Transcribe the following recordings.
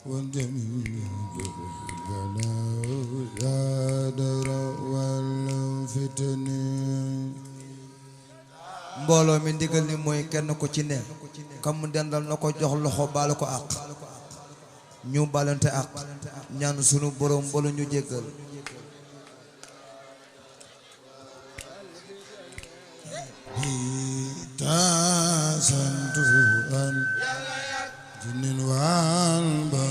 والجميع يا در والفتن mbooloo mi ndigal li mooy kenn ku ci ne kam mu dendal na ko jox loxo baalu ko àq ñu balante àq ñaan sunu borom balu ñu jéggal tasantu an jinin wal ba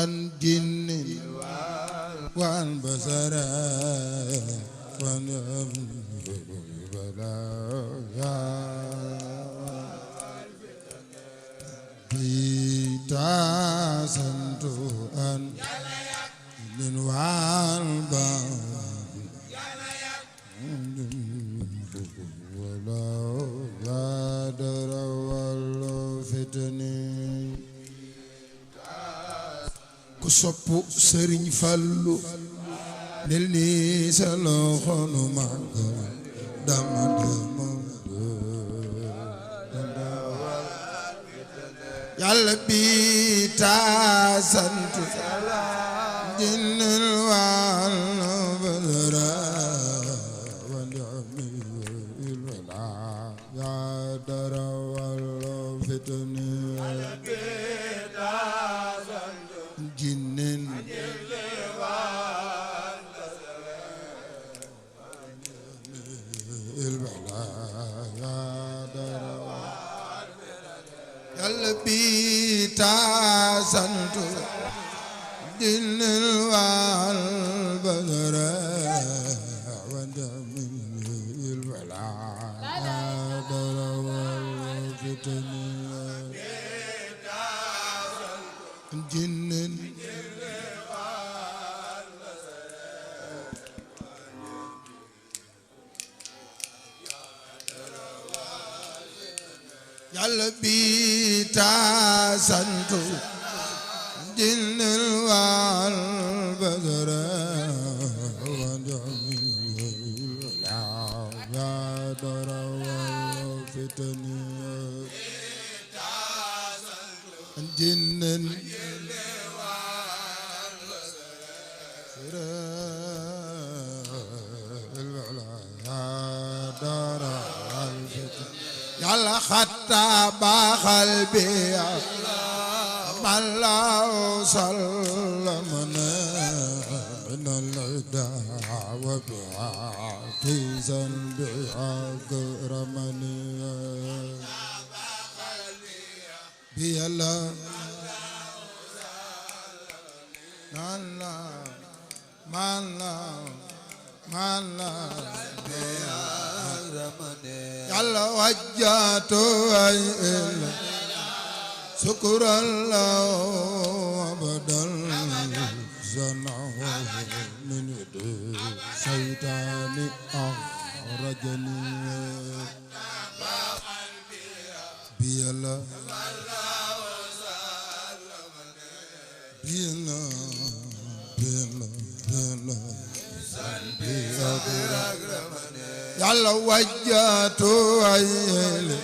an jinin wal basara wan bala ya tasantu an jinin wal ba ku soppu Sëriñ Fallu nel ni sa loxo nu màggal dama dama Yàlla bi taasantu jinnil wal badra wa ni'mil wala ya dara wal fitni jinnen il wala ya dara Yàlla bi taasantu jinnil wal badra wa ni'mil wala ya dara wal fitni jinnen Yàlla bi taasantu jinnil wal badra wa ni'mil wala ya dara wal fitni jinnen Yàlla xatta ba qalbi man la sallamana min al-ida wa bi'atizan bi'akramani bi Yàlla man la Yàlla wajjatu ay shukran lahu abadan zanahu min shaytani akhrajani bi Yàlla Yàlla wajjatu ayli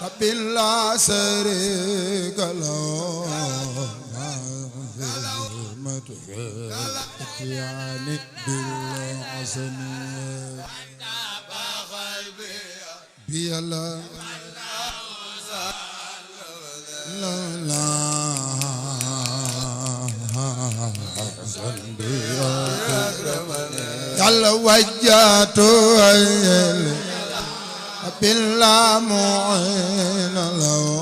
rabbil la sharika lahu yani bil hasani bi Yàlla la Yàlla wajjatu ayli billa mu'ina lahu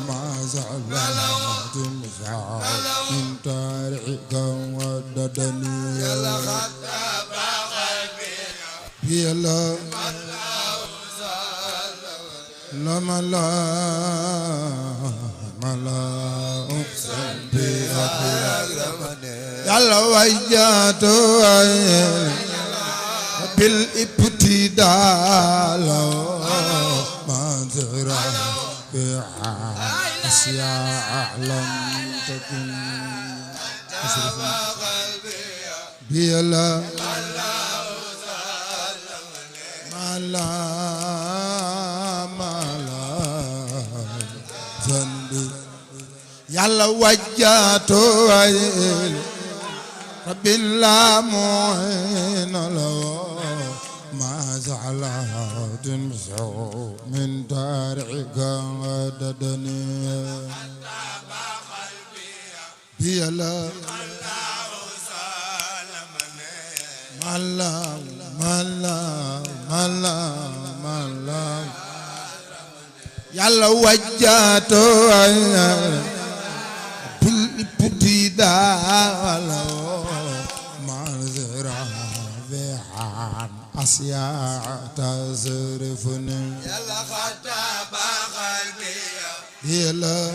ma zalatin min tariqa wa dadani bi Yàlla la mala bi Yàlla wajjatu bil ibtidaa manzara bi asya lam takun بيلا مالا ذنبي يلا وجهته رب لا معين له ما زعل تمسو من دارعك وددني بيلا مالا يلا وجهته بالابتداء معذرة عن أشياء تصرفني يلا خطاب قلبي يلا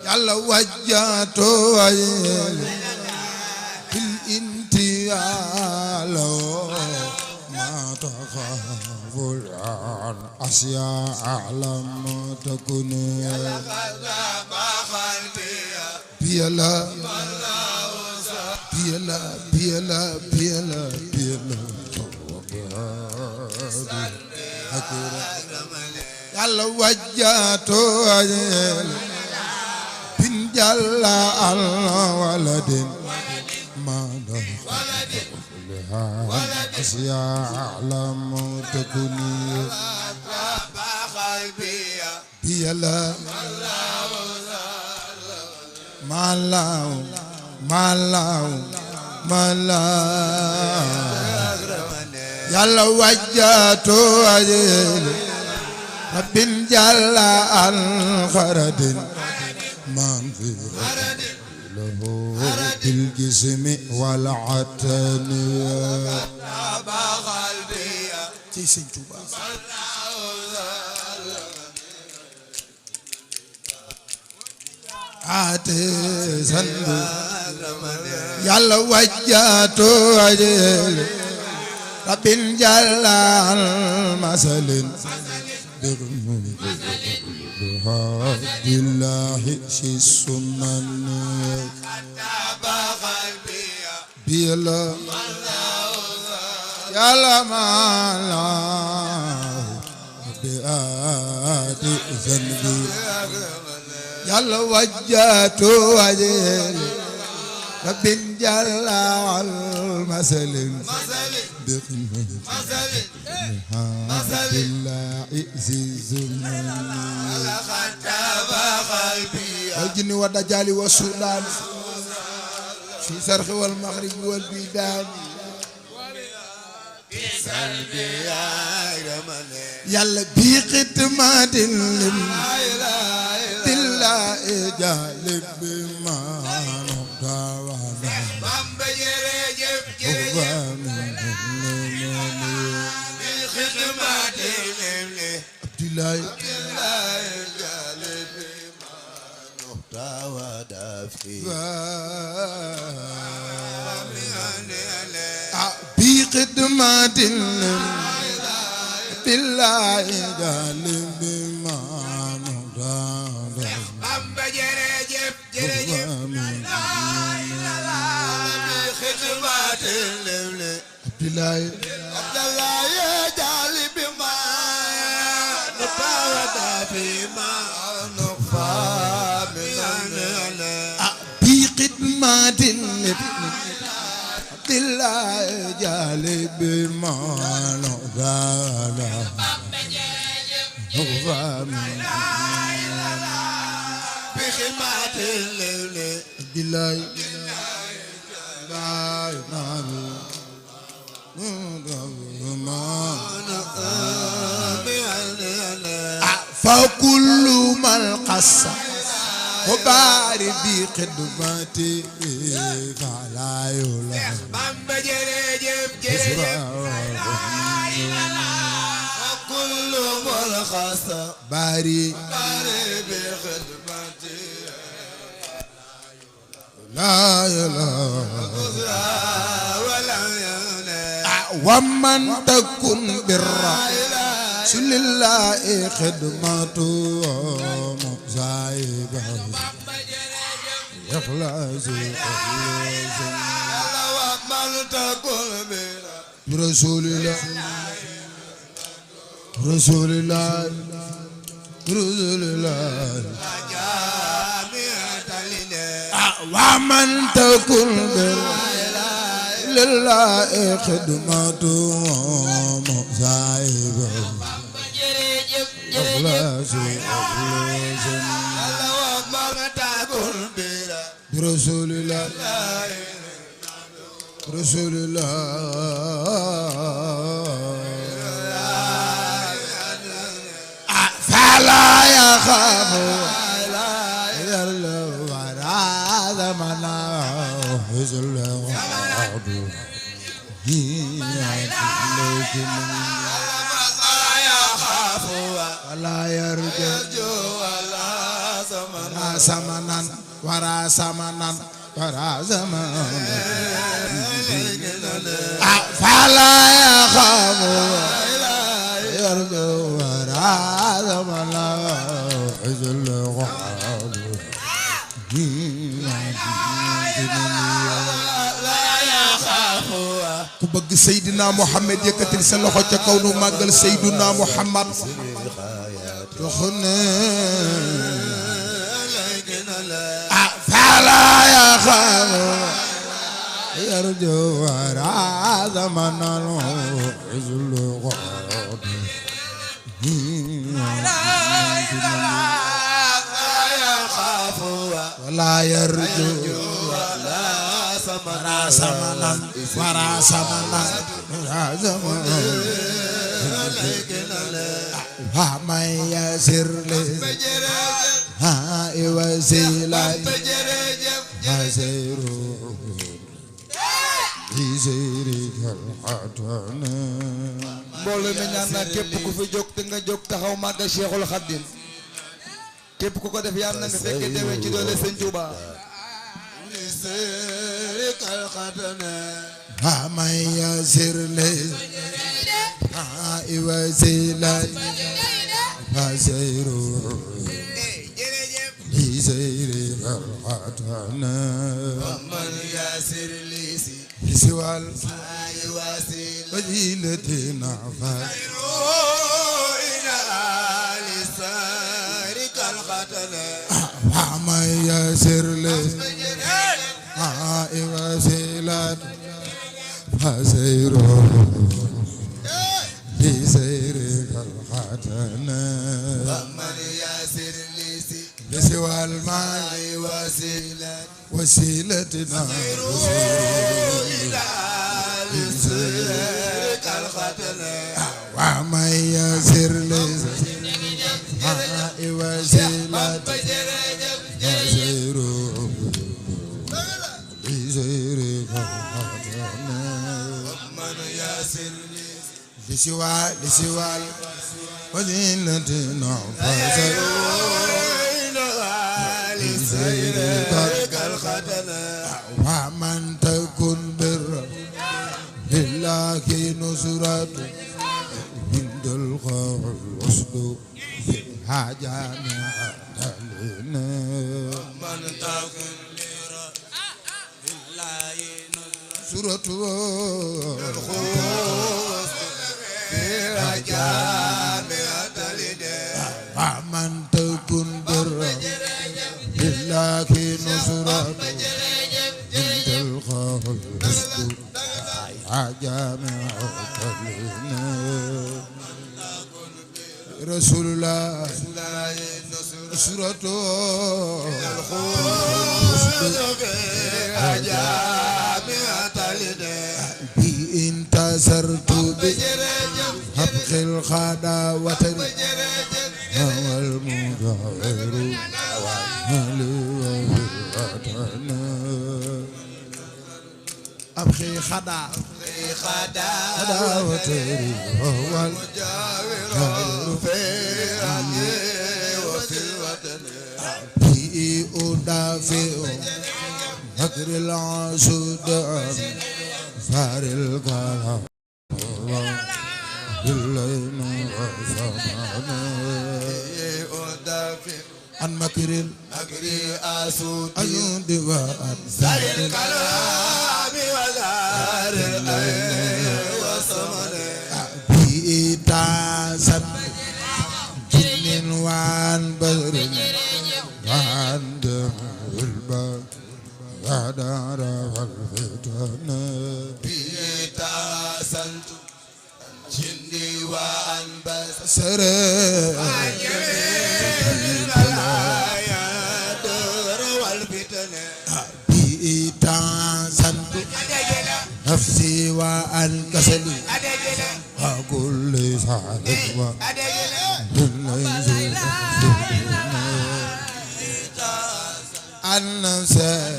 يلا وجهته بالانتقال ما تخاف عن أشياء لم تكن خطاب قلبي بيلا بيلا بيلا بيلا بيلا يلا وجهته بن جل الولد ما دخلها أشياء لم تكن بيلا مالا يلا وجهته رب جل الخرد من في له بالجسم والعتن ci Sëñ Tuuba ate sandu yàlla wajjatu ajel rabbil jalal masalin billahi si sunan biyala yàlla mala bi adi zanbi yàlla wajjatu ajel rabbil jalal masalin billahi si sunan الجن والدجال والسودان في سرخ والمغرب والبيدان يلا بقدمات تلا جالب بما نقاوانا عبد الله بقدمات بالله جالب ما نراد بخدمات بالله جالب ما نراد بما نفاد بخدمات بالله جالب ما نراد بخدمات بالله لا ينال فكل من قص وباري بخدمتي فلا يلام كل من قص باري بخدمتي لا يلام ومن تكن بالرحمة لله خدمته مصايبه إخلاص برسول الله رسول الله رسول الله ومن تكن لله خدمته مصايبه إخلاص برسول الله رسول الله فلا يخاف يرلو وراء زمنا حزن عبد ولا يرجو ولا زمنا وراء زمنا وراء زمان فلا يخاف يرجو وراء زمان حزن الغراب ku bëgg Seydina Muhammad yëkkatil sa loxo ca kaw nu màggal Seydina Muhammad toxne fala يخاف يرجو وراء زمن حزن الغراب ولا يرجو وراء زمن وراء زمن وراء زمن ما يسر لي ها وسيلة سيرو سيرك الحضن mbooloo mi ñaan na képp ku fi jóg te nga jóg taxaw màggal Cheikhul Khadim képp ku ko def yàlla na nga fekk déwén ci doole Sëñ Touba سيرك الحضن ما يسر لي ها وسيلة سيرو سيرك الحضن ومن يسر لي سوال وسيلة وجيلتنا لسارك الختن ما يسر لي وسيلة فسيرو لسيرك الختن ومن يسر لي لسوى الماء وسيلتنا لسارك الختن وما يسر لي وسيلة فسيرو لسيرك الختن ومن يسر لسوى وسيلتنا فسيرو لسارك الختن ومن تكن بر لله نصرة عند القصد في الحاجة علينا من تكن لله نصرة في جامعة ومن تكن بر لله نصرة عند القصد عجامع علينا رسول الله نصرته بي انتصرت بحبخ الخداوة هو المجاور أبخي خدا خداوة هو المجاور في الأمن وفي الوطن بي أدافع مكر العسود فار الكلام بالليل وصار عن مكر أسود الأيود وعن زار الكلام وزار الأيام وصمد بإتاسا جن وعن بدر وعن دم البر ودار والفتن بإتاسا جندي وعن بس سر بإتاسا نفسي وعن كسلي وكل سعادة عن نفسي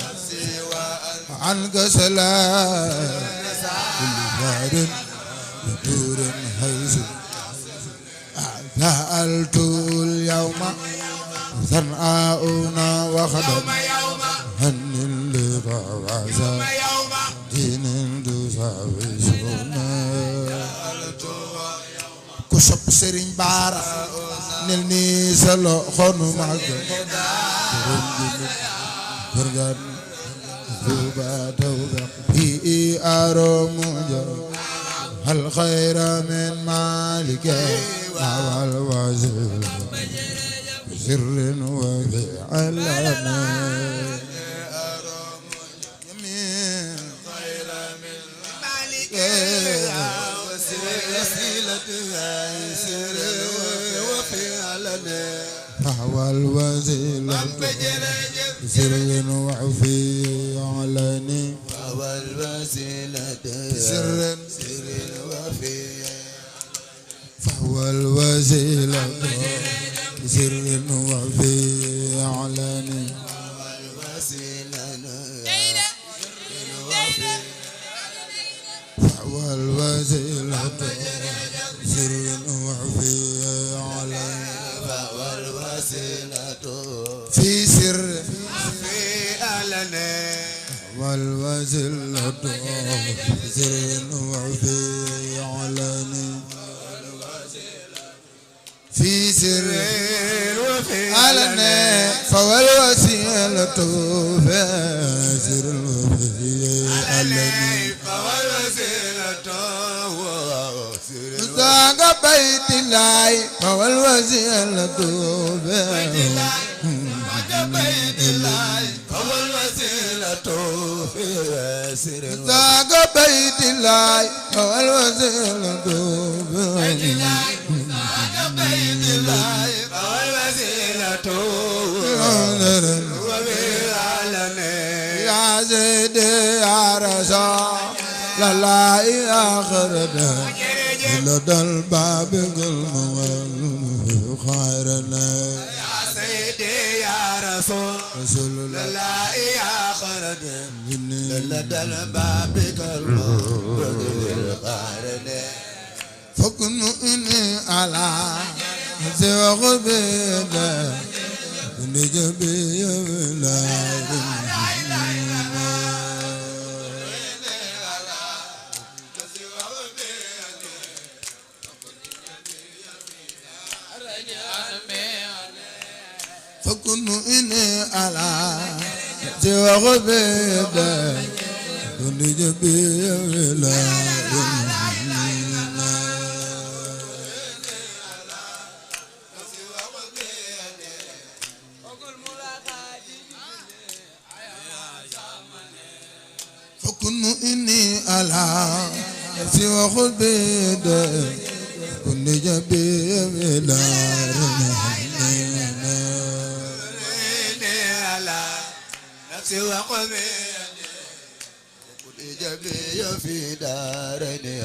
عن كسلا كل فار بدور حيث سألت اليوم ثناؤنا وخدم هن اللي فوازا دين دوساويسونا كسب سرين بارا نلني سلو خونو ماغ فرغان توبا توبا في أرومجا الخير من مالك والوزير سر وفي علنا يمين خير من مالك وسيلتها سر وفي علنا فهو الوزير سر وفي علني فهو الوسيلة سر وفي فهو الوسيلة سر وفي علني فهو الوسيلة سر وفي علني فهو الوسيلة في سر في علنا والوسيلة سر وفي علني في سر وفي علني فهو الوسيلة في سر وفي علني فهو الوسيلة ذاك بيت الله فهو الوسيلة في بيت الله فهو الوسيلة في سر ذاك بيت الله فهو الوسيلة بيت الله فهو الوسيلة وفي علنا يا زيد يا رسول الله يا خرد لدى الباب قلب خيرنا يا سيدي يا رسول الله يا خرد لدى الباب قلب فكن إني على سوى غبيدة نجبي ولا فكن إني على سوى غبيدة نجبي ولا فكن إني على سوى خبيدة كن جبي بلا على نفسي وقبي جبي في دارني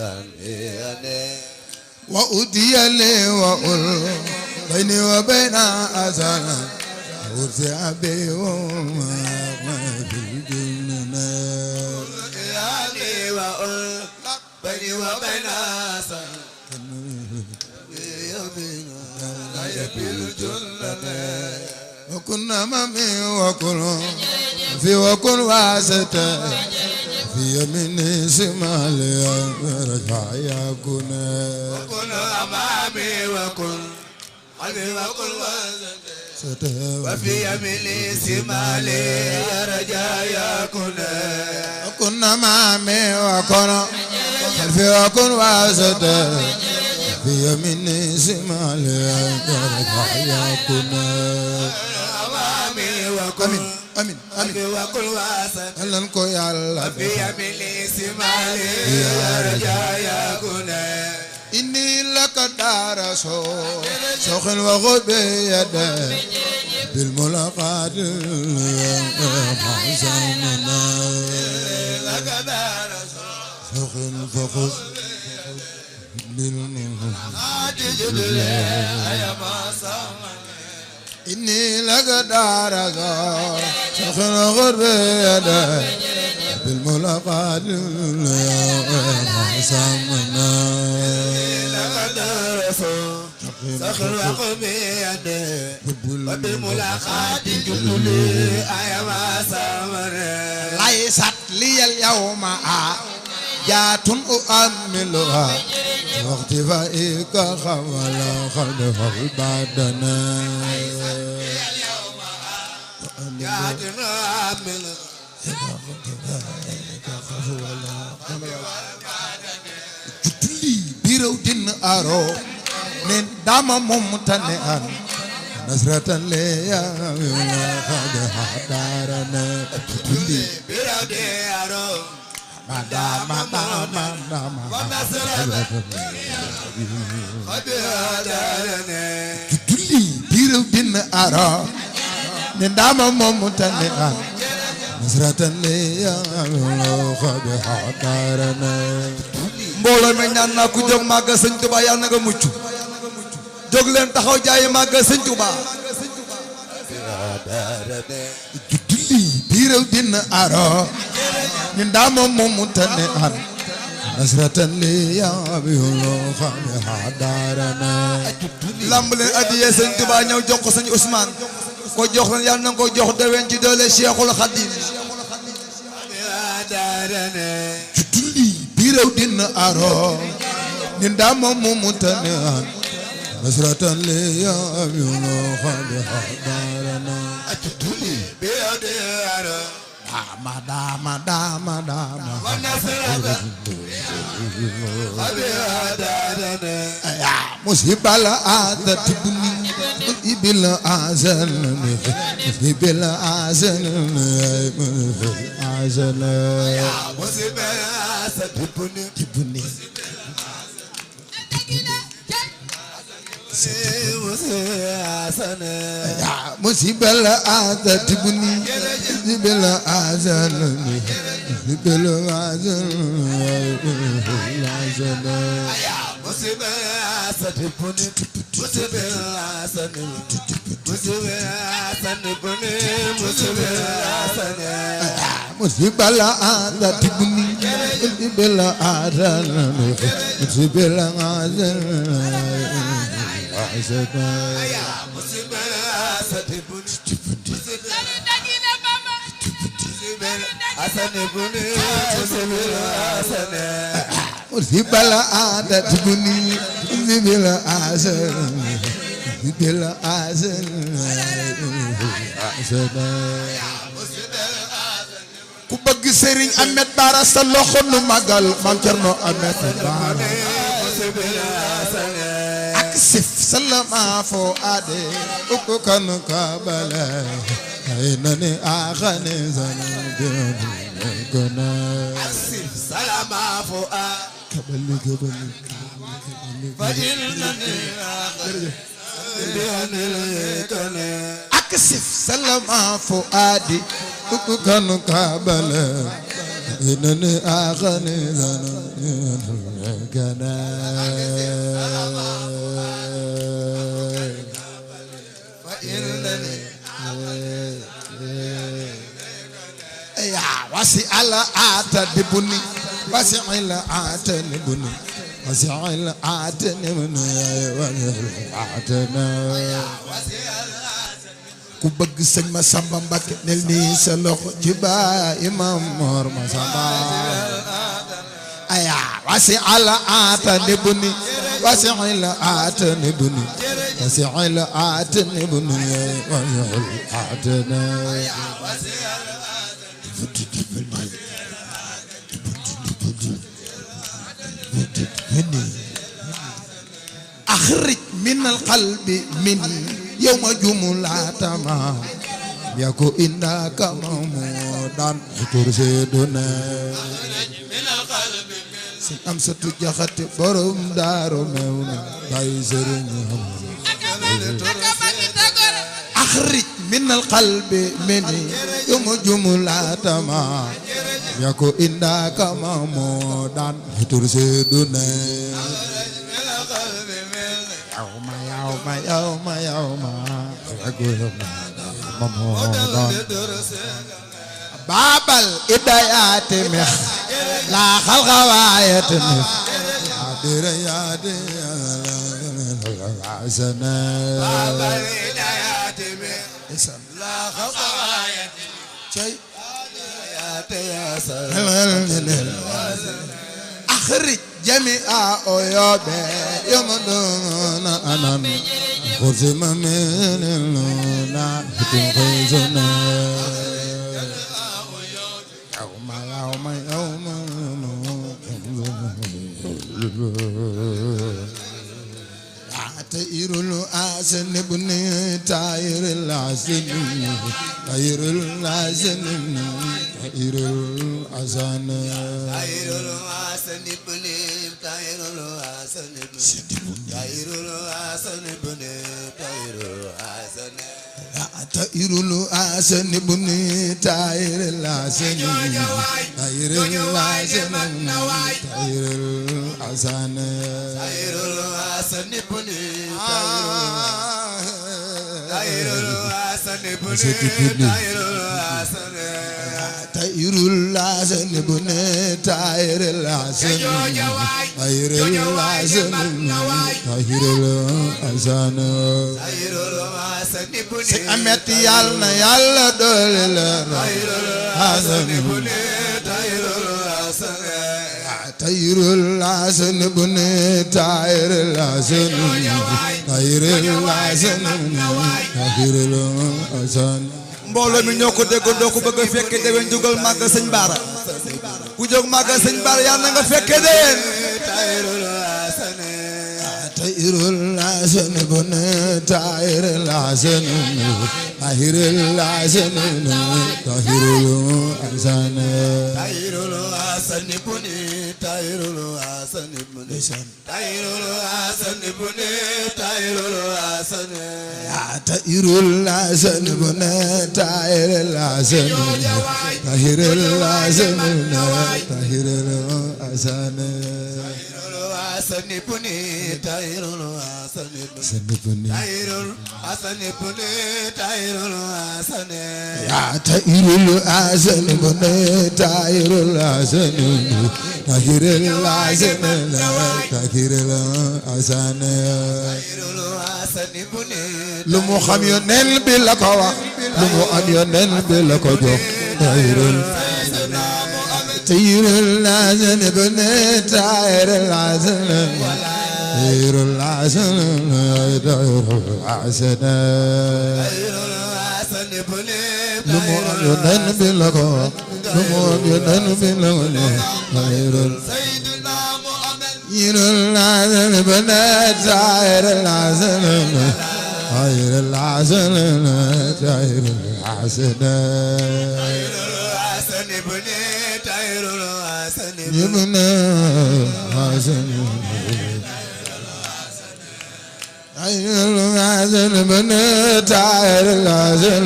وأدي لي وأول بيني وبين أزل أرسي أبي وما في الجنة يعني وأقول بيني وبين أسر لا يبي الجنة وكنا مامي وكل في وكل واسطة في يمين شمالي رجع يكون وكن أمامي وكن قلبي وكن وفي يمين شمالي رجع يكون وكن أمامي وكن خلفي وكن وسطي في يمين شمالي رجع يكون أمامي وكن amin amin وكل واسد lan ko yàlla في يمين شمالي رجا يكون inni laka daraso soxin wa khobe yada bil mulaqat zamana لك دارسو soxin fa khos bil mulaqat judul ya ma samana inni laka daraso soxin wa khobe yada bil mulaqat zamana لك دارسو سخر وقبي وبالملاقات جدل أيما سامر laysat liyal yawma jaatun u'ammiluha وقت فائك خملا خلف بعدنا جاتنا عمل jutli biraw din aro nen dama momtane an نصرة لي يا خد حدارنا jutli بلادي أرو madama madama ونصرة خد حدارنا jutli biraw din aro nen dama momtane an نصرة لي يا خد حدارنا mbooloo mi ñaan naa ku jóg màggal sëñ Tuba yàlla na nga mucc jóg leen taxaw jaayi màggal sëñ Tuba jutli biraw din aro nen dama momtane an نصرة لي يا خد حدارنا lamb leen adiyee sëñ Tuba ñëw jox ko sëñ Ousmane ko jox leen yàlla na nga ko jox déwén ci doole Cheikhul Khadim حدارنا jutli biraw din aro nen dama momtane an نصرة لي يا خد حدارنا بلادي أرو dama dama dama ونصرة خد حدارنا ya musibal adati buni ibil azan ibil azan azan مصيب الأسد بني buni ya musibal adati buni ibil azan ibil azan azan مصيب الأسد بني مصيب الأسد مصيب الأسد بني مصيب الأسد musibal adati buni ibil azan ibil azan مصيب الأسد بني أسد بني مصيب الأسد musibal adati buni ibil azan ibil azan azan ku bëgg Serigne Ahmed Bara sa loxo nu magal Maam Cerno Ahmed Bara مصيب الأسد ak sif salama fo ade uku kan kabala aynani akhani zanadun gona asif salama fu'a kabali kabali fajilnani akhani gona ak sif salama fo ade uku kan kabala aynani akhani zanadun gona ya wasi ala ata dibuni wasi ala ata dibuni wasi ala ata dibuni atana ku bëgg sëñ ma Samba Mbakke nel nii sa loxo ci baay Imam Mor ma Samba aya wasi ala atani buni wasi ala atani buni wasi ala atani buni wasi ala atani أخرج من القلب من يوم جملة ما يكو إنك ممودا ترسدنا من القلب سي أم ستجخت برم دار مونا بايزرن أخرج من القلب من يوم جملة ما يكو إنك ممودا ترسدنا يوم باب الإدايات مخ لا خلق وايت مخ عبر يادي الحسنة باب الإدايات مخ لا خلق وايت شيء أخرج جميع أيوبي يوم دون أنام خرج من اللونا تنفذنا تاير الأحسن بني تاير الأحسن تاير الأحسن تاير الأحسن تاير الأحسن بني تاير الأحسن تاير الأحسن بني تاير الأحسن تاير الأحسن بني تاير الأحسن تاير الأحسن تاير الأحسن تاير الأحسن بني تاير الأحسن بني تاير الأحسن تاير الأحسن بني تاير الأحسن تاير الأحسن تاير الأحسن تاير الأحسن بني أمت يالنا يالا دول تاير الأحسن بني تاير الأحسن تاير الأحسن بني تاير الأحسن تاير الأحسن تاير الأحسن mbooloo mi ñoo ko déggandoo ko bëgg a fekke déwén jugal màggal sëñ Bara ku jóg màggal sëñ Bara yàlla na nga fekke déwén تاير الأحسن بني تاير الأحسن تاير الأحسن تاير الأحسن تاير الأحسن بني تاير الأحسن بني تاير الأحسن بني تاير الأحسن تاير الأحسن بني تاير الأحسن تاير الأحسن تاير الأحسن حسن بني تاير الحسن بني تاير الحسن بني تاير الحسن يا تاير الحسن بني تاير الحسن تاير الحسن تاير الحسن تاير الحسن بني لمو خم يونل بلا كو لمو ام يونل بلا كو تاير الحسن تاير الحسن بني تاير الحسن تاير الحسن تاير الحسن تاير الحسن بني لمو يونن بلغو لمو يونن بلغو تاير سيدنا محمد تاير الحسن بني تاير الحسن تاير الحسن تاير الحسن تاير الحسن بني تاير الحسن بني حسن تاير الحسن بني تاير الحسن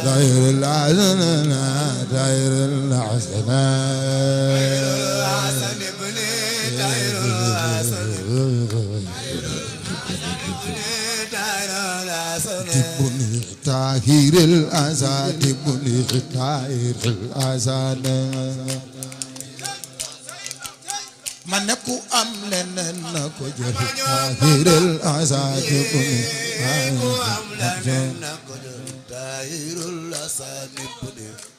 تاير الحسن تاير الحسن تاير الحسن بني تاير الحسن تبني تاهير الأسد تبني تاهير الأسد من نكو أم لنن نكو جر تاهير الأسد تبني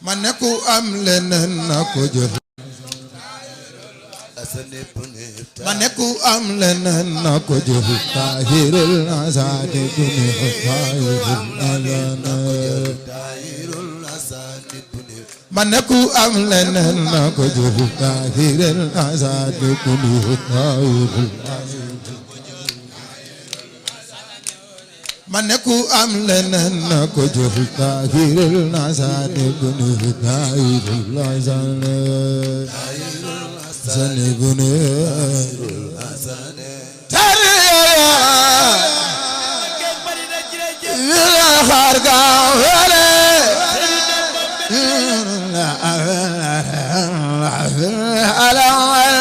ma ne ku am leneen na ko jëf ma ne ku am leneen na ko jëf tahirul asani buni tahirul asani ma ne ku am leneen na ko jëf tahirul asani buni tahirul ma ne ku am leneen na ko jëf tahirul asani buni tahirul asani buni tariya la kharga wala ala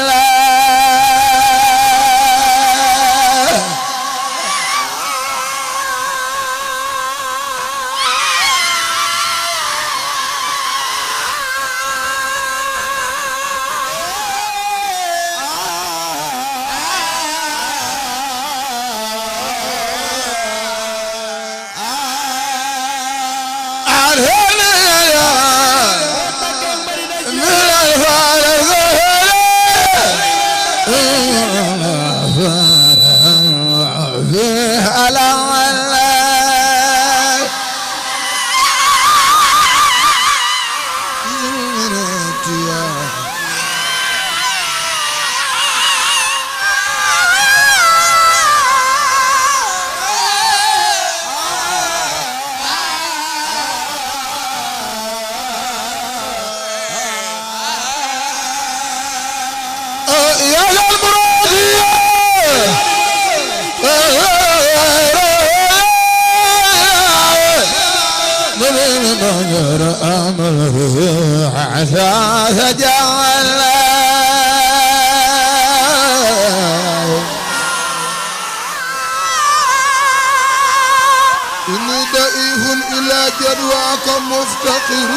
إني دائه إلى جدواك مفتقر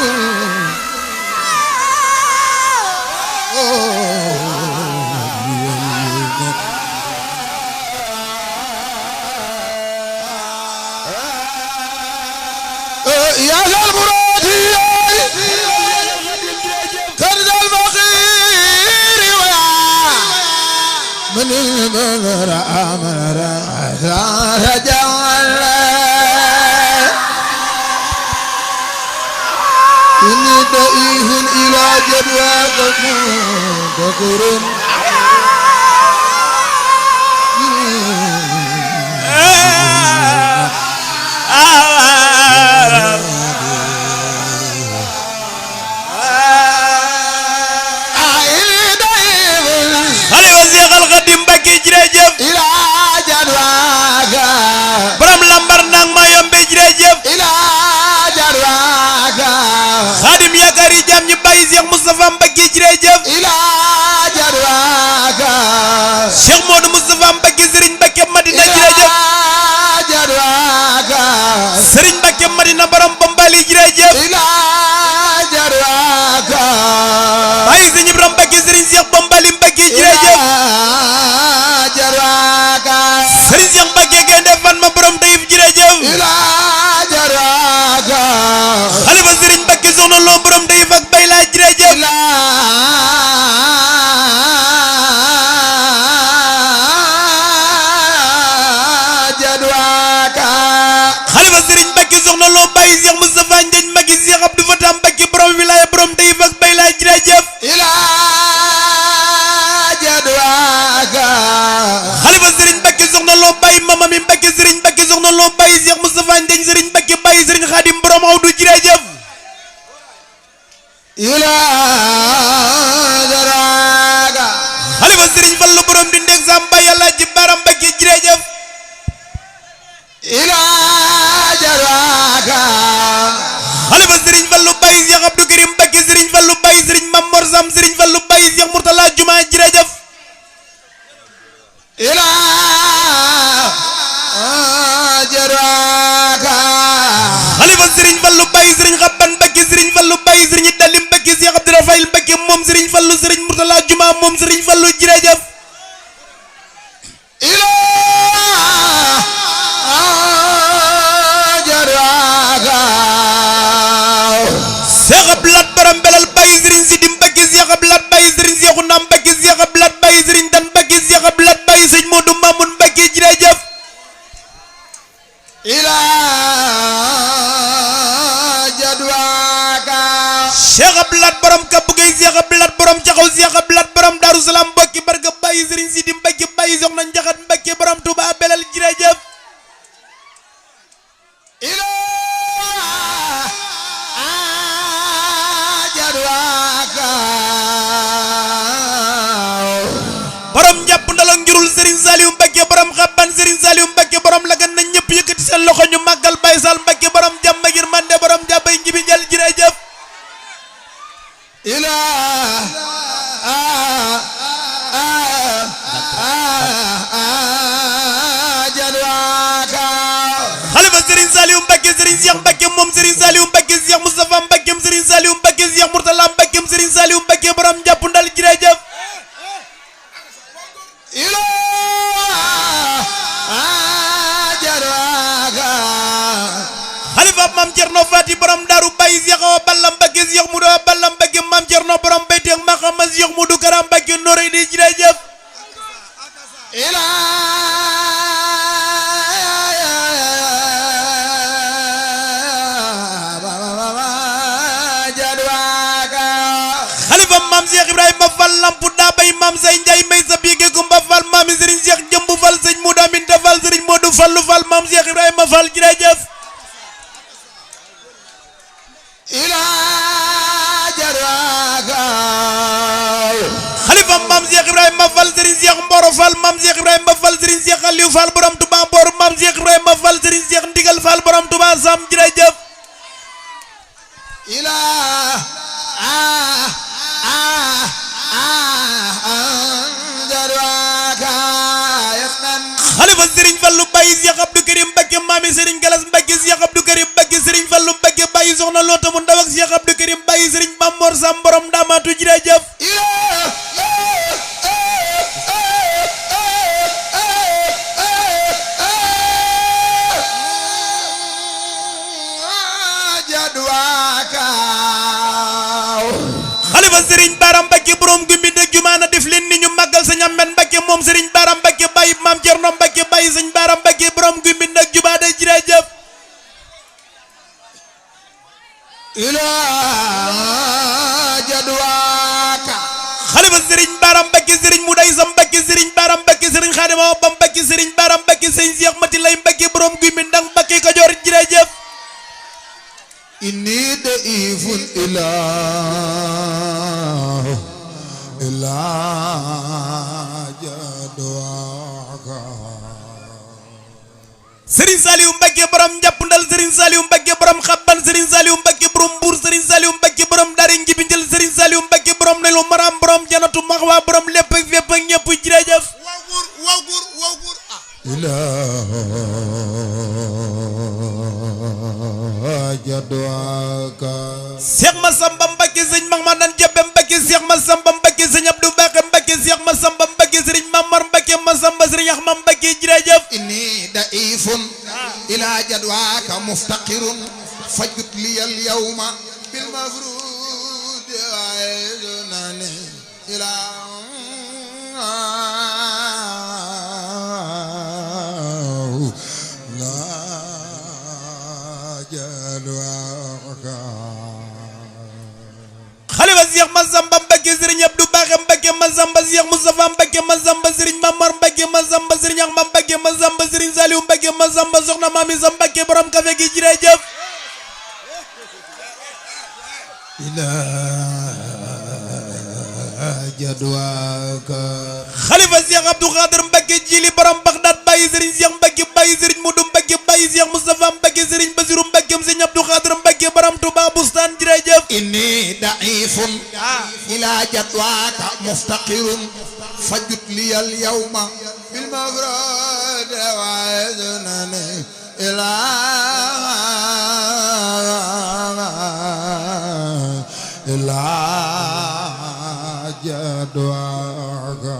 يا ذا المراد كرد الفقير ويا من المنر أمر رجال إني دائه إلى جدواك مفتقر borom lambar nang ma yombe jërëjëf ila jarwaga Xaadim yaakaari jam ñi bàyyi Cheikh Moustapha Mbacké jërëjëf ila jarwaga Cheikh Modou Moustapha Mbacké Serigne Mbacké Madina jërëjëf jarwaga Serigne Mbacké Madina borom Bambali jërëjëf ila jarwaga bàyyi Serigne Ibrahima Mbacké Serigne Cheikh Bambali Mbacké jërëjëf jarwaga Serigne Cheikh Mbacké Gaynde Fatma borom Taïf jërëjëf ila jarwaga Xalifa Serigne Mbacké Soxna Lo borom Taïf ak Bayla jërëjëf ila jarwaga Xalifa Serigne Mbacké Soxna Lo bàyyi Cheikh Moustapha Ndiagne Mbacké Cheikh Abdou Fatah Mbacké borom wilaya borom Taïf ak Bayla jërëjëf ila jarwaga Xalifa Serigne Mbacké Soxna Lo bàyyi Mama mi Mbacké Serigne Mbacké Soxna Lo bàyyi Cheikh Moustapha Ndiagne Serigne Mbacké bàyyi Serigne Khadim borom Awdu jërëjëf ila jarwaga Xalifa Serigne Fallu borom di ndeg Samba Yàlla ji Baram Mbacké jërëjëf ila jarwaga Xalifa Serigne Fallu bàyyi Cheikh Abdou Karim Mbacké Serigne Fallu bàyyi Serigne Mam Mor Sam Serigne Fallu bàyyi Cheikh Mourtala Juma jërëjëf ila jarwaga Xalifa Serigne Fallu bàyyi Serigne Xabban Mbacké Serigne Fallu bàyyi Serigne Dalim Mbacké Cheikh Abdou Rafaïl Mbacké moom Serigne Fallu Serigne Mourtala Juma moom Serigne Fallu jërëjëf ila jarwaga ila jadwaka Cheikh Abdoulaat borom Kabou Gueye Cheikh Abdoulaat borom Jaxaw Cheikh Abdoulaat borom Darou Salaam mbokki barka Baye Serigne Sidi Mbacke Baye Soxna Njaxat Mbacke borom Touba Belal jërëjëf ila jadwaka borom njàpp ndalok njurul Serigne Saliou Mbacke borom xabban Serigne Saliou Mbacke borom lagan nañ ñëpp yëkkati seen loxo ñu màggal Baye Sall Mbacke borom jàmm ngir mande borom jàbbay njibi jël jërëjëf ila jadwaka xalifa Serigne Saliou Mbacke Serigne Cheikh Mbacke moom Serigne Saliou Mbacke Cheikh Moustapha Mbacke Serigne Saliou Mbacke Cheikh Mourtala Mbacke Serigne Saliou Mbacke borom njàpp ndal jërëjëf ila jadwaka xalifa Mame Thierno Fati borom Daaru Baye Cheikh Awa Balla Mbacke Cheikh Moudou Awa Balla Mbacke Mame Thierno borom Bayti ak Maxama Cheikh Moudou Kara Mbacke Norey di jërëjëf ila jadwaka xalifa Mame Cheikh Ibrahima Fall lampu daa bay Mame Say Ndiaye may sa biige Kumba Fall Mame Serigne Cheikh Jëmbu Fall Sëñ Modou Aminta Fall Serigne Modou Fallu Fall Mame Cheikh Ibrahima Fall jërëjëf ila jadwaka xalifa Mame Cheikh Ibrahima Fall Serigne Cheikh Mboro Fall Mame Cheikh Ibrahima Fall Serigne Cheikh Aliou Fall borom Touba Mbor Mame Cheikh Ibrahima Fall Serigne Cheikh Ndigal Fall borom Touba Sam jërëjëf ila jadwaka yasnan xalifa Serigne Fallou Baye Cheikh Abdou Karim Mbacke Mami Serigne Galas Mbacke Cheikh Abdou Karim Mbacke Serigne Fallou Mbacke Baye Soxna Loota mu ndaw ak Cheikh Abdou Karim Baye Serigne Mamor Sam borom Ndamatu jërëjëf jadwaka xalifa Serigne Bara Mbacke borom gumbi dëgg jumaana def leen ni ñu màggal Sëñ Ahmed Mbacke moom Serigne Bara Mbacke Baye Mame Thierno Mbacke Baye Sëñ Bara Mbacke borom gumbi dëgg jumaana jërëjëf ila jadwaka xalifa Serigne Bara Mbacke Serigne Mouday Sam Mbacke Serigne Bara Mbacke Serigne Khadim Awa Ba Mbacke Serigne Bara Mbacke Sëñ Cheikh Mati Lay Mbacke borom gumbi ndang Mbacke Kajoor jërëjëf inni daifun ila jadwaka Serigne Saliou Mbacke borom njàppandal Serigne Saliou Mbacke borom xabban Serigne Saliou Mbacke borom Mbour Serigne Saliou Mbacke borom Daara Njibi Njël Serigne Saliou Mbacke borom Nelu Maram borom Janatu Maxwa borom lépp ak fépp ak ñëpp jërëjëf ila jadwaka Cheikh Massamba Mbacke Sëñ Mahmadan Jabbe Mbacke Cheikh Massamba Mbacke Sëñ Abdou Bakhe Mbacke Cheikh Massamba Mbacke Serigne Mamar Mbacke Massamba Serigne Ahmad Mbacke jërëjëf inni daifun ila jadwaka muftaqirun fajut li al yawma bil mafrud aydunani ila jadwaka xalifa Cheikh Massamba Mbacke Serigne Abdou Bakhe Mbacke Massamba Cheikh Moustapha Mbacke Massamba Serigne Mamar Mbacke Massamba Serigne Ahmad Mbacke Massamba Serigne Saliou Mbacke Massamba soxna Mami Sa Mbacke borom kafe gi jërëjëf ila jadwaka xalifa Cheikh Abdou Khader Mbacke jili borom Bagdad Baye Serigne Cheikh Mbacke Baye Serigne Modou Mbacke Baye Cheikh Moustapha Mbacke Serigne Basirou Mbacke Serigne Abdou Khader Mbacke borom Touba Bustan jërëjëf inni daifun ila jadwaka muftaqirun fajut li al yawma bil mafrad wa'adnani ila jadwaka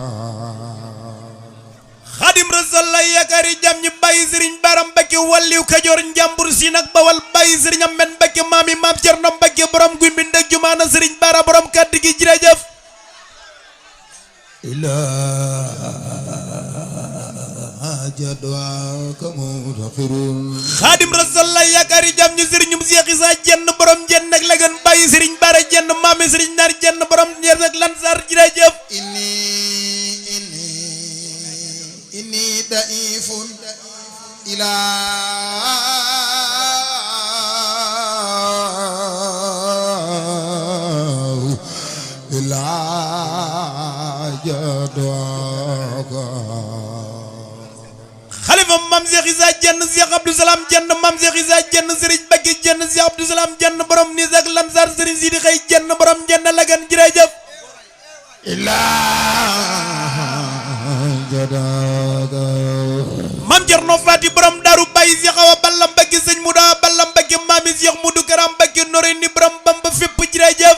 Xadim Rasul lay yaakaari jam ñi Baye Serigne Bara Mbacke walliw Kajoor Njambur Siin ak Bawal Baye Serigne Ahmed Mbacke maami Maam Cerno Mbacke borom guy mbind ak jumaana Serigne Bara borom kàddu gi jërëjëf ila جدواك مدخر Xaadim Rasul la yaakaari jam ñu sëriñum Seex Isa jenn borom jenn ak lagan bàyyi sëriñ Bara jenn maami sëriñ Naar jenn borom ñeer ak Lansar jërëjëf إني ضعيف إلى جدواك xalifa mam Seex Isa jenn Seex Abdou Salam jenn mam Seex Isa jenn sëriñ Bakki jenn Seex Abdou Salam jenn borom nis ak Lansar sëriñ Sidi Xëy jenn borom jenn lagan jërëjëf إلى جدواك mam Cerno Faati borom Daaru Baye Seex Awa Balla Mbacke sëñ Muda Balla Mbacke maami Seex Mudu Karam Mbacke nore ni borom Bamba fépp jërëjëf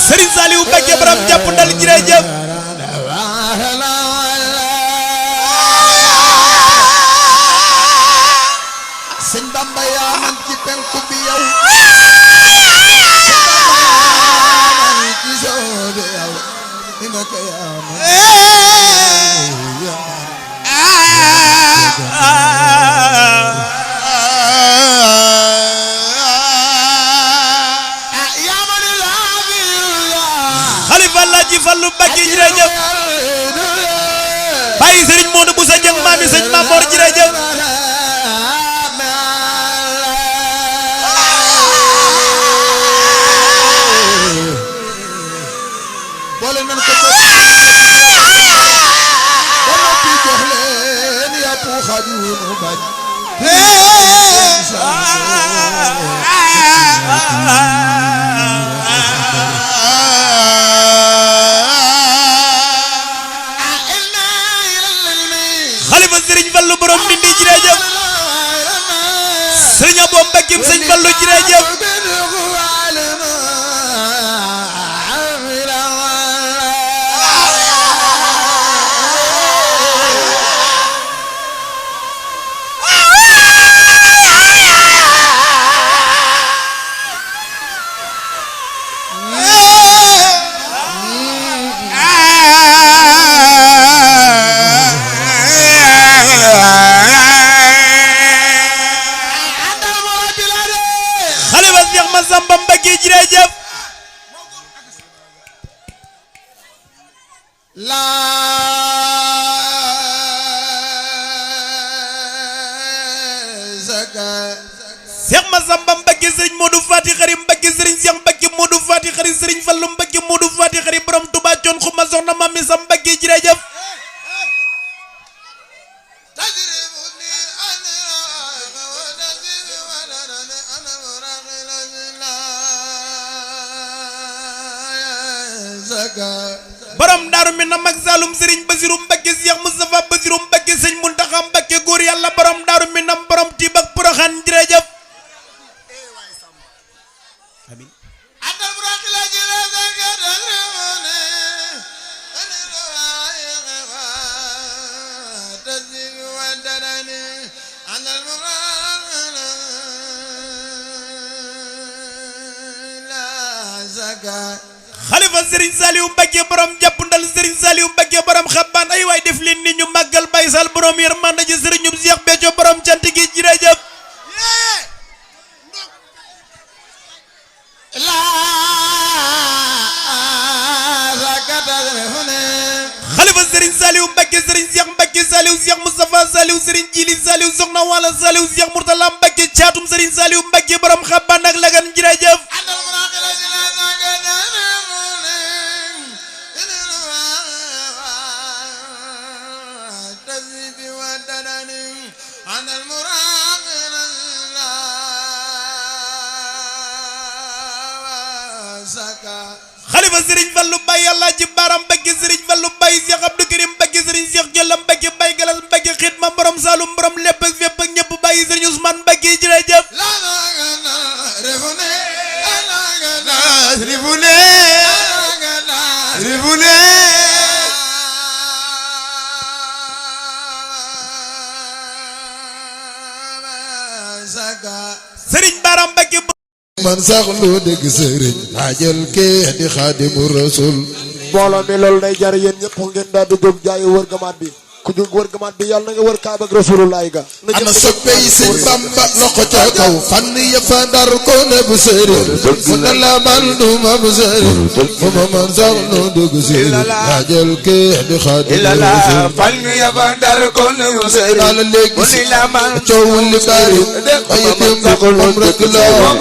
Sëriñ Saliou Mbacke borom jàpp ndal jërëjëf sëñ Bamba yaa man ci penku bi yow ci soobe yow ni ma ko yaa man xalifa la ji Fallu Mbacke jërëjëf bàyyi sëriñ Modou Boussa Dieng maami sëñ Mamor jërëjëf boole nan ko ba noppi jox leen yàpp xajunu bañ xalifa sëriñ Fallu borom Ndindi jërëjëf sëriñ Abo Mbacke sëñ Fallu jërëjëf xalifa Seex Masamba Mbacke jërëjëf la zaka Seex Masamba Mbacke sëriñ Modou Fati Xari Mbacke sëriñ Seex Mbacke Modou Fati Xari sëriñ Fallu Mbacke Modou Fati Xari borom Touba coon xuma soxna mami sa Mbacke jërëjëf borom Daaru Minam ak Saalum sëriñ Basiru Mbacke Seex Moustapha Basiru Mbacke sëñ Muntaxa Mbacke góor yàlla borom Daaru Minam borom Tiib ak Poroxaan jërëjëf amiin xalifa sëriñ Saliou Mbacke borom jàpp ndal sëriñ Saliou Mbacke borom xabbaan ay waay def leen ni ñu màggal Baye Sall borom yërmande ji sëriñum Seex Béthio borom cant gi jërëjëf xalifa sëriñ Saliou Mbacke sëriñ Seex Mbacke Saliou Seex Moustapha Saliou sëriñ Jili Saliou soxna wala Saliou Seex Mourtala Mbacke caatum sëriñ Saliou Mbacke borom xabbaan ak lagan jërëjëf xalifa sëriñ Fallu Baye yàlla ji baram Mbacke sëriñ Fallu Baye Seex Abdou Karim Mbacke sëriñ Seex Jalla Mbacke Baye Galas Mbacke xitma borom Saalum borom lépp ak fépp ak ñëpp Baye sëriñ Ousmane Mbacke jërëjëf sëriñ Baram Mbacke man sax loo dégg sëriñ laajal kee di Xaadimu Rasul mbooloo mi loolu day jar yéen ñëpp ngeen daal di jóg jaayi wër gamaat bi ku jóg wër gamaat bi yàlla na nga wër kaaba ak rasulullah ga ana soppe yi sëñ Bamba loxo ca kaw fan ya fa ndar ko ne bu sëriñ fu ne la man du ma bu sëriñ fu ma man sax nu dugg sëriñ yaa jël kee di xaati fan ya fa ndar ko ne bu sëriñ la léegi si coowul li bari ay démb moom rek la dong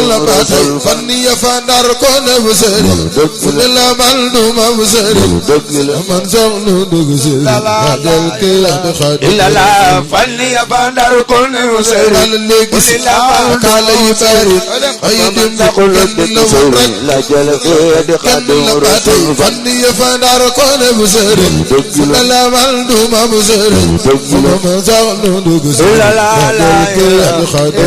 la ba tey fan ya fa ndar ko ne bu sëriñ fu ne la man du ma bu sëriñ man sax nu dugg sëriñ yaa jël kee di xaati fan ya fa ndar ko ne bu sëriñ la léegi si kaala yu bari ay démb kenn la woon rek kenn la ba tey fan ya fa ndar ko ne bu sëriñ fu ne la man du ma bu sëriñ man sax nu dugg sëriñ yaa jël kee di xaati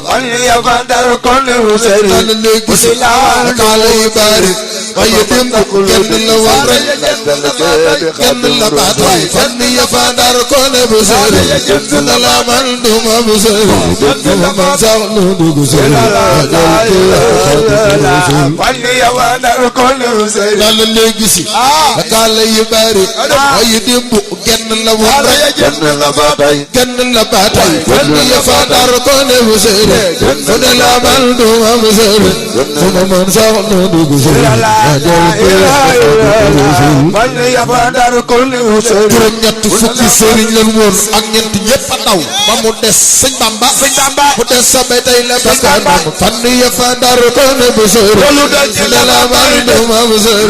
fan ya fa ndar ko ne bu sëriñ la léegi si kaala yu bari ay démb kenn la woon rek kenn la ba tey fan ya fa ndar ko ne bu sëriñ fu ne la man du ma bu sëriñ man sax nu dugg sëriñ yaa jël kee di xaati fan ya fa ndar ko ne bu sëriñ yàlla léegi si kaala yu bari ay démb kenn la woon rek kenn la ba tey fan ya fa ndar ko ne bu sëriñ fu ne la man du ma bu sëriñ man sax nu dugg sëriñ yaa jël kee di xaati fan ya fa ndar ko ne bu sëriñ juróom ñett fukki sëriñ lan woon ak ñett ñëpp a daw ba mu des sëñ Bamba mu des sa bay tey la bakkanam fan ya fa ndar ko ne bu sëriñ fu ne la man du ma bu sëriñ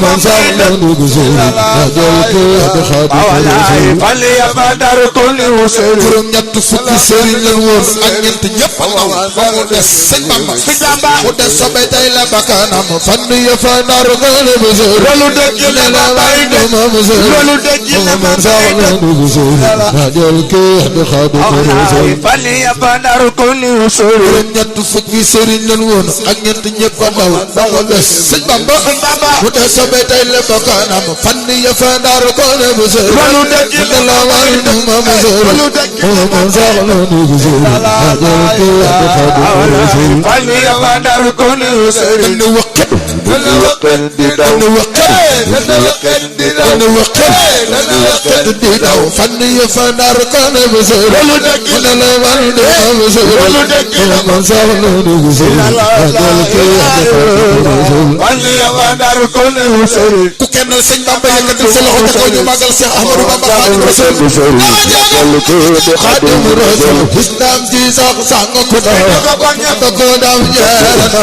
man sax nu dugg sëriñ yaa jël kee di xaati fan ya fa ndar ko ne bu sëriñ juróom ñett fukki sëriñ lan woon ak ñett ñëpp a daw ba mu des sëñ Bamba mu des sa bay tey la bakkanam fan ya fa ndar ko ne bu sëriñ fu ne la man du ma bu sëriñ man sax nu dugg sëriñ yaa jël kee di xaati fan ya fa ndar ko ne bu sëriñ juróom ñett fukki sëriñ lan woon ak ñett ñëpp a daw ba mu des sëñ Bamba mu des sa bay tey la bakkanam fan ya fa ndar ko ne bu sëriñ fu ne la man du ma bu sëriñ man sax nu dugg sëriñ yaa jël kee di xaati fan ya fa ndar ko ne bu sëriñ ni waqet ni waqet di daw fan ya fa ndar ko ne bu sëriñ fu ne la man du ma bu sëriñ man sax nu dugg sëriñ yaa jël kee di xaati fan ya fa ndar ko ne bu sëriñ ku kennal sëñ Bamba yëkkati sa loxo te ko ñu màggal Cheikh Ahmadou Bamba Xaadimu Rasuul Xaadimu Rasuul islam ji sax sang ku daw da ko dam jeerana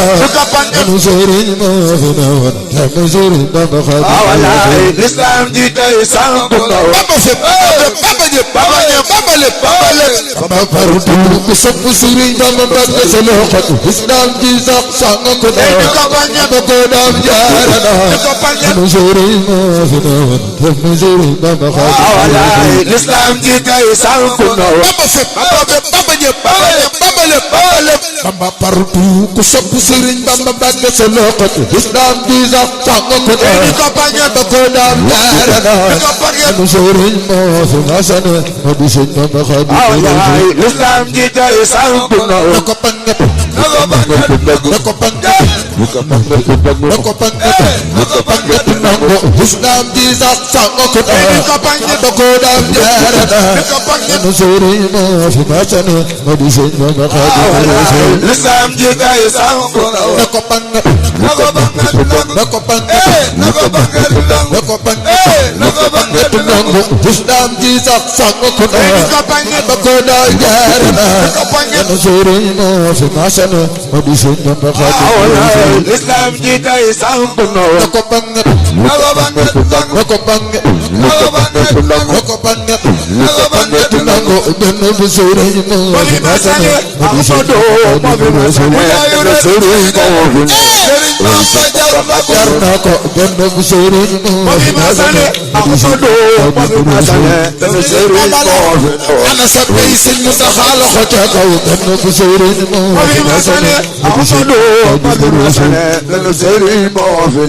nu sëriñ moo fi newoon te mu sëriñ Bamba Xaadimu Rasuul islam ji tey sang ku daw Bamba fépp Bamba ñëpp Bamba ñëpp Bamba lépp Bamba lépp Bamba faru tudd ku sopp sëriñ Bamba Mbàkke sa loxo islam ji sax sang ku daw da ko dam jeerana nu sëriñ moo fi newoon te mu sëriñ Bamba Xaadimu Rasuul l'islam ji tey sang ku daw Bamba fépp Bamba ñëpp Bamba lépp Bamba lépp Bamba lépp Bamba partout ku sopp sëriñ Bamba Mbàkke sa loxo islam ji sax sang ku daw da ko dam jeerana nu sëriñ moo fi masane moo di sëñ Bamba Xaadimu Rasuul l'islam ji tey sang ku daw na ko panget na ko panget na ko panget nangu islam ji sax sang ku daw da ko dam jeerana nu sëriñ moo fi masane moo di sëñ Bamba Xaadimu Rasuul l'islam ji tey sang ku daw na ko panget na ko panget na ko panget na ko panget nangu islam ji sax sang ku daw da ko dam jeerana nu sëriñ moo fi masane moo di sëñ Bamba Xaadimu Rasuul l'islam ji tey sang ku daw na ko panget na ko panget na ko panget nangu benn bu sëriñ moo fi masane moo di sëñ Bamba Xaadimu Rasuul jar na ko benn bu sëriñ moo fi masane moo di sëñ Bamba Xaadimu Rasuul ana sa bay sëñ Muntaxa loxo ca kaw benn bu sëriñ moo fi masane moo di sëñ Bamba Xaadimu Rasuul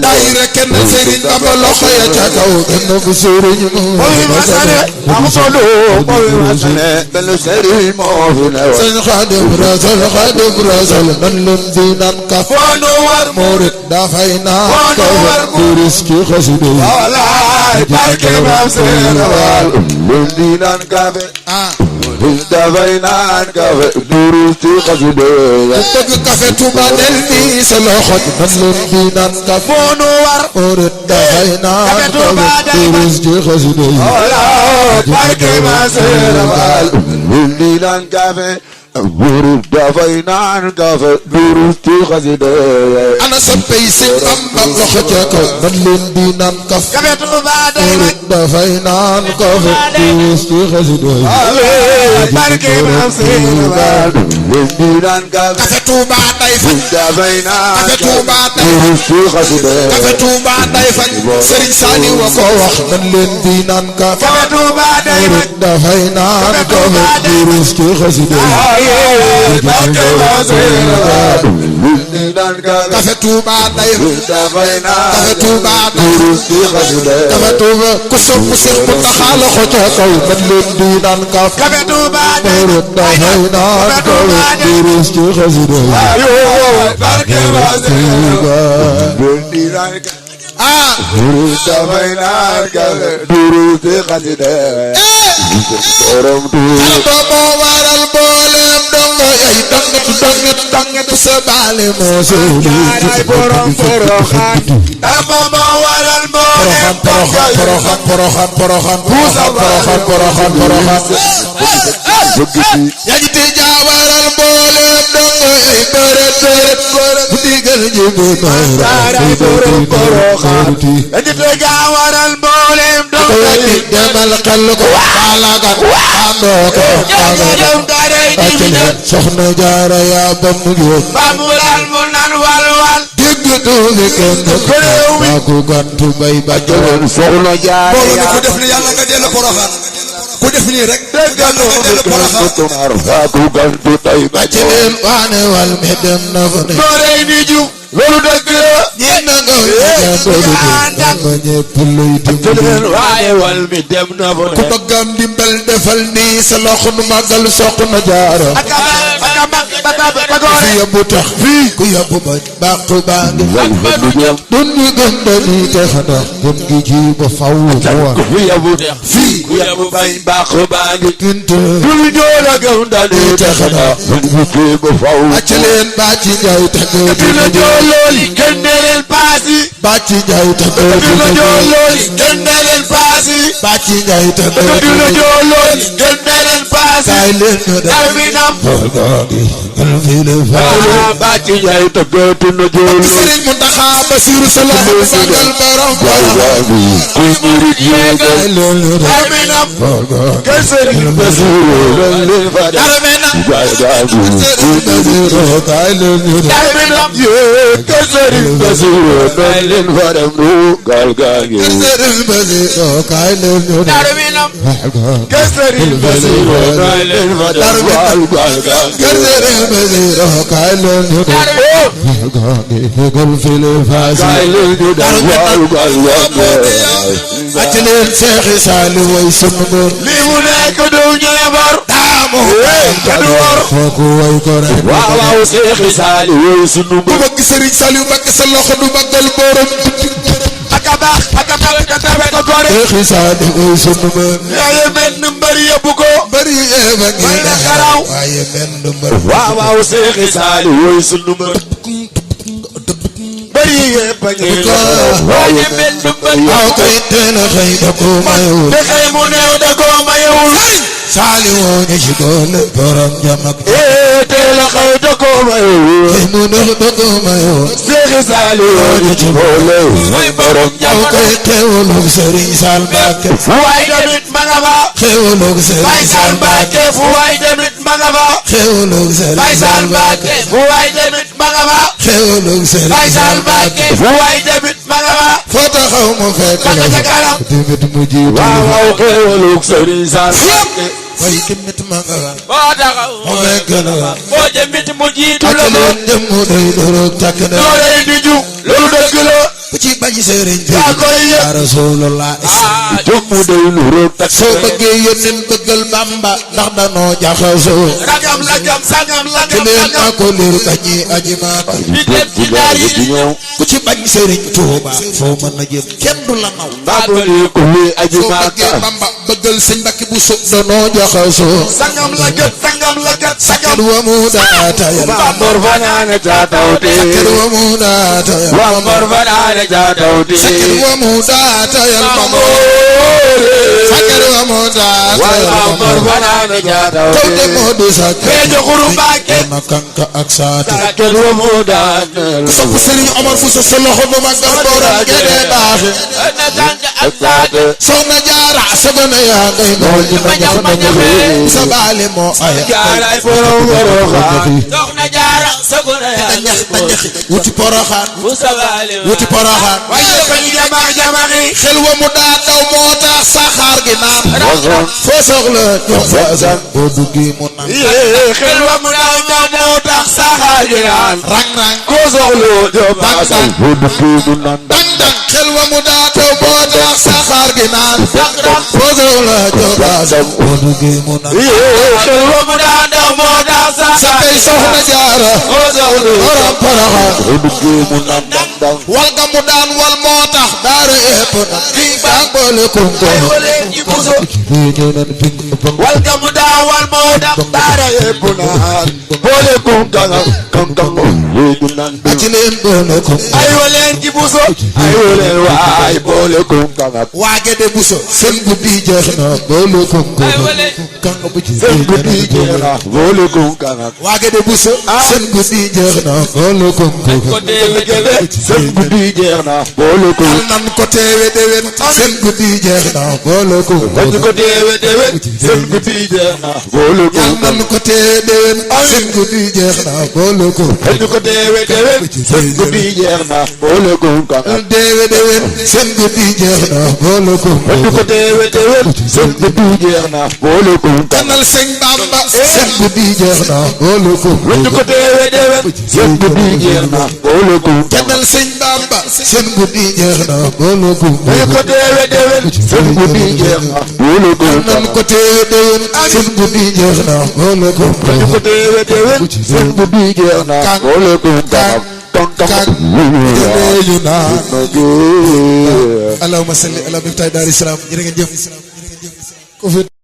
daayira kenn sëriñ Bamba loxo ya ca kaw benn bu sëriñ moo fi masane moo di sëñ Bamba Xaadimu Rasuul benn sëriñ moo fi ne woon sëñ Xaadim Rasul man leen di naan kaf foo nu war murit dafay naan foo nu war kaf turis ki xasida yi walaay barke maam Seera Faal leen di naan kafe dafay naan kafe durus ci xasida ku bëgg kafe Tuuba del nii sa loxo man leen di naan kaf foo nu war murit dafay naan kafe turis ci xasida yi walaay barke maam Seera Faal leen di naan kafe murit dafay naan kafe durus ci xasida ana sa pay Sëñ Bamba loxo ca kaw man leen di naan kaf kafe Tuuba day murit dafay naan kafe turis ci xasida yi barke maam Seera Faal leen di naan kafe kafe Tuuba day fa dafay naan kafe Tuuba day durus ci xasida kafe Tuuba day faj Sëriñ Saaliw wa ko wax man leen di naan kafe kafe Tuuba day murit dafay naan kafe durus ci xasida yi barke maam Seera Faal leen di naan kafe kafe Tuuba day dafay naan kafe Tuuba day durus ci xasida kafe Tuuba ku sopp Seex Muntaxa loxo ca kaw man leen di naan kafe kafe Tuuba day murit dafay naan kafe durus ci xasida yi barke maam Seera Faal leen di naan kafe murit dafay naan kafe durus ci xasida borom xar ba moo waral booleem dongo yay dangat sa baale moo soobu borom Poroxaan dama moo waral Poroxaan yaa ji te jaa waral booleem dongo yay bëret bu digal ji bu noora borom Poroxaan dañu te jaa waral mboolem dongo yi demal xel ko baalagan àndoo ko soxna jaara yaa ba mu jóg bamulal mu nan wal dégg tuuti kenn maa ko gantu bay ba joon soxna jaara boolu ku def ni yàlla nga dellu Poroxaan ku def nii rek yàlla nga dellu Poroxaan maa ko gantu tay ba ci leen waane wal mi dem na fa ne doorey ni ju loolu dëgg la ñeen na nga nga ñëpp luy dimbali waaye wal mi dem na fa ku bëggam dimbal defal nii sa loxo nu màggal soxna jaara ku fi yóbbu tax fii ku yóbbu ba bàqu baa ngi dun ñu gëm dañuy tex ndax gëm gi ji ba faw mu war ku yabu dex fii ku yabu bañ baax baa ngi pinte dul joola gëm dañuy tex na gëm gi ba faw acc leen bàcc njaay tagoo dina joolooli génne leen paasi bàcc njaay tagoo dina joolooli génne leen paasi bàcc njaay tagoo dina joolooli génne leen paasi kaay leen ñu dem terminam Poroxaan kan fi le faale bàcc njaay tagoo dina joolooli Sëriñ Muntaxa Basiru Salaam sagal borom Poroxaan kuy murit yéegal kaay leen ñu dem terminam Poroxaan kër Sëriñ Basiru lan leen fa def gaay gaagu Sëriñ Basiru kaay leen ñu dem terminam kër Sëriñ Basiru lan leen fa def nu gaal gaangi Sëriñ Basiru kaay leen ñu dem terminam Poroxaan kër Sëriñ Basiru lan leen fa def gaal gaangi Sëriñ Basiru kaay leen ñu dem Poroxaan kan fi le faale gaay leen ñu dem gaal gaangi acc leen Seexi Saali way sunu mbër lii mu nekk du ñeebar daamu kadu war kooku way ko rek waaw waaw Seexi Saali way sunu ku bëgg Sëriñ Saaliw Mbàkke sa loxo du màggal borom aka baax aka tabe ka tabe ko gore Seexi Saaliw way sunu mbër yaaye benn mbër yóbbu ko bëri ba ngi May na xaraw. waaye menn mbër waaw waaw Seexi Saali way sunu mbër bëri yëpp a ngi waaye benn mbër waaw kay teel a xëy da ko mayul te xëy mu neew da koo mayewul Saaliw woo ñu ci doole borom jam ak teel a xëy da koo mayewul xëy mu neex da ko mayul Seexi Saali woo ñu ci boole mooy borom waaw kay xewulug Sëriñ Saal Mbàkke fu waay demit ma nga fa xewulug Baay Sëriñ Saal Saal Mbàkke fu waay demit ma nga fa xewulug Baay Sëriñ Saal Saal Mbàkke Mbàkke fu waay demit ma nga fa xewulug Baay Sëriñ Saal Saal Mbàkke Mbàkke fu waay demit ma nga fa foo taxaw mu fekk la ca kanam. dimit mu jiitu waaw waaw xéewalug Sëriñ Saal Mbàkke way dimit ma nga wa boo taxaw mu fekk la wa boo jëmit mu jiitu ak la leen jëm mu day doroog takk na loolee di jug loolu dëgg la ku ci bañ sëriñ bi yaa koy yëg yaa Rasulullah jëmm day lu rëb tak soo bëggee yónneen bëggal Bamba ndax danoo jaxasoo ragam lagam sangam ci lagam leen naa ko liir bañi aji maaka di dem ci naar yi di ñëw ku ci bañ sëriñ Tuuba foo mën a jëm kenn du la naw ndabali ko li aji soo bëggee maaka Bamba bëggal sëñ Mbàkke bu so danoo jaxasoo sangam lagat sangam lagat sakir sangam wa mu daata yal Bambor fanaane jaatawte sakir wa mu daata yal Bambor fanaane jaatawte sakir wa mu daata yal sakir wa mu daata wal yal Bambor fanaane jaatawte tawte moo di sakir Feejo xuru Mbàkke na kanka ak saate sakir wa mu daanel sopp sëriñ Omar fu sa loxo bu magal borom gede baaxe na tànk ak saate soxna jaara sagona yaa ngay nool ñu na ñax na ñax sa baale moo aya jaaray borom woroxaan soxna jaara sagona yaa ñax na ñax wuti poroxaan bu sabale wuti poroxaan waaye ko ñu jamax jamaxi xel wa mu daa daw moo tax saxaar gi naan foo soxla jox fasan boo duggee mu naan xel wa mu daaw ñoo moo tax saxaar gi naan rang rang ko soxlo jo baasal bu duggi mu naan dang dang xel wa mu daa daw moo tax saxaar gi naan foo soxla jox fasan boo duggee mu naan xel wa mu daaw ñoo moo tax sa saxaar tey soxna jaara ko soxlo borom poroxaan bu duggi mu naan dang dang wal ga mu daan wal moo tax daara épp na kii baa boole konko wale ci buso bii ñëw nan bing bang wal ga mu daaw wal moo tax daara yépp naan boole kum kanga kanga mu naan ci leen boole konko ay waleen ci buso ay waleen waay boole kum kanga waage de buso seen guddi jeex na boole konko kanga bu ci seen guddi jeex na boole kum kanga waage de buso seen guddi jeex na boole konko seen guddi jeex na boole kum al nan ko teewe déwén seen guddi jeex na boole konko dañ ko teewe déwén seen guddi jeex na boole kum al nan ko teewe déwén seen guddi jeex na boole konko dañ ko teewe déwén seen guddi jeex na boole kum kanga teewe déwén seen guddi jeex na boole konko dañ ko teewe déwén seen guddi jeex na boole kum kanga kanal sëñ Bamba seen guddi jeex na boole konko dañ ko teewe déwén seen guddi jeex na boole kum kanga kanal sëñ Bamba seen guddi jeex na boole konko dañ ko teewe déwén seen guddi jeex na boole kum nan kanga ko teewe déwén seen guddi jeex na boole konko dañ ko teewe déwén seen guddi jeex na boole kum kanga kak yu naa allahumma salli ala miftahi daari salaam jërë ngeen jëf